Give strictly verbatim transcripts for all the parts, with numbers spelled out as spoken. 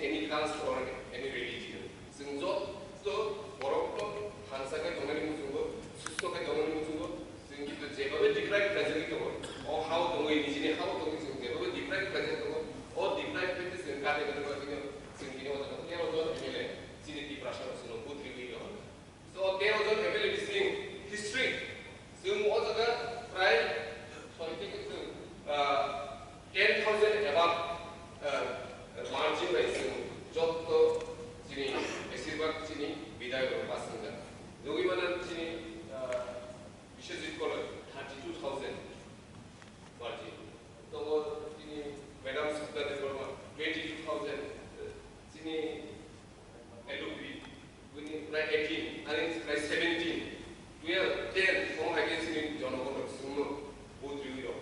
any caste or any religion. Chwng joto borokno thansa khe tongnani muchungo, susto khe tongnani muchungo, chwng kintu jebabe deprive khlaijagwi tongo, o hao tongwi, nijini hao tongwi chwng jebabe deprive khlaijagwi tongo, o deprive khe chwng kathai khe chwng tini o jaga tero jon M L A chini Tiprasa rok chwngno vote riwi rw. So, tero jon M L A bising history, chwng o jaga prai soi theke chwng, ah, ten thousand above, ah, margin bai chwng jotto chini, besirbag chini bidayok rok pass wngjak. Jogwi mano chini, ah, Biswajit Koloi, thirty two thousand margin. Tongo chini Madam Sapna Debbarma, twenty two thousand, chini L O P, bini prai eighteen, ani prai seventeen, twelve, ten, omo hai khe chini jonogon rok chwngno vote riwi rok.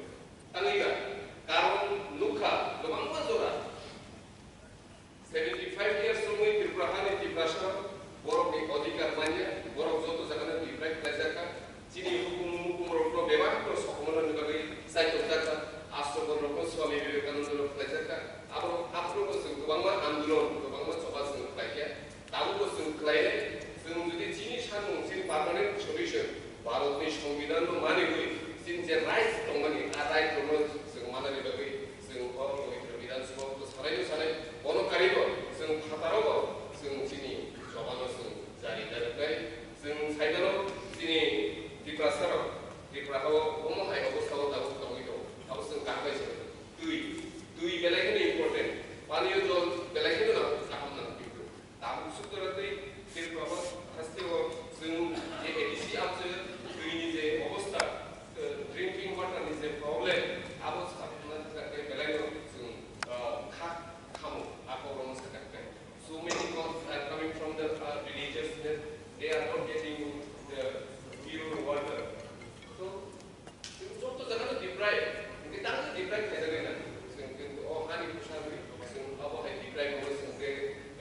Tangwi ba, karon nukha, kwbangma jora, seventy five years romwi Tripura hani Tiprasa borokni odhikar manya, borok joto jagano deprive khlaijakha. Chini hukum mukum rokno bebak rok sokomornani bagwi chaitok jakha, Ashramon rokno Swami Vivekananda rok khlaijakha. Abo, aphuru bo chwng kwbangma andolon, kwbangma choba chwng khlaikha. Tabukbo chwng khlainai, chwng jodi chini samung, chini permanent solution, Bharatni Songbidanno maniwi, chini je rights tongmani, a right rokno chwng manani bagwi chwng o Pabitra Bidhan Sabha o sanai no sanai, bono karibo chwng phataro bo chwng chini chobano chwng jari da rwknai. Chwng saimano chini Tiprasa rok, Tripura hao omo hai obostha o tabuk tongwi tongo. Abo chwng kaham bai se twi, twi belai kheno important, paniyo jol belai kheno nang, kaham nang. Tabuk sukdora tei Tripura haste o chwng je A D C amchwk twi ni je obostha, eh, drinking water ni je problem, abo sakna thangkhe belai no chwng, eh, kha khamo, a kok rok no sakha khe. So many calls are coming from the, uh, villagers that they are not getting the pure water. So, chwng joto jaga no deprive, hwnkhe tamo deprive khaijagwi na. Chwng, chwng o hani bwsa rwi, chwng abo hai deprive wngwi chwng khe,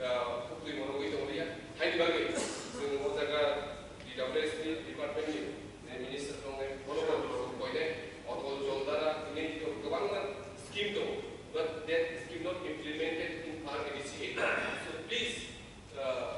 ah, khuk twi mano wngwi tonglia. Haini bagwi chwng o jaga D W S ni department ni je minister tongnai, bono bo chwng koinai, Atal Jal Dara, bini kwbangma scheme tongo, but that scheme not implemented in our A D C area. So please, uh,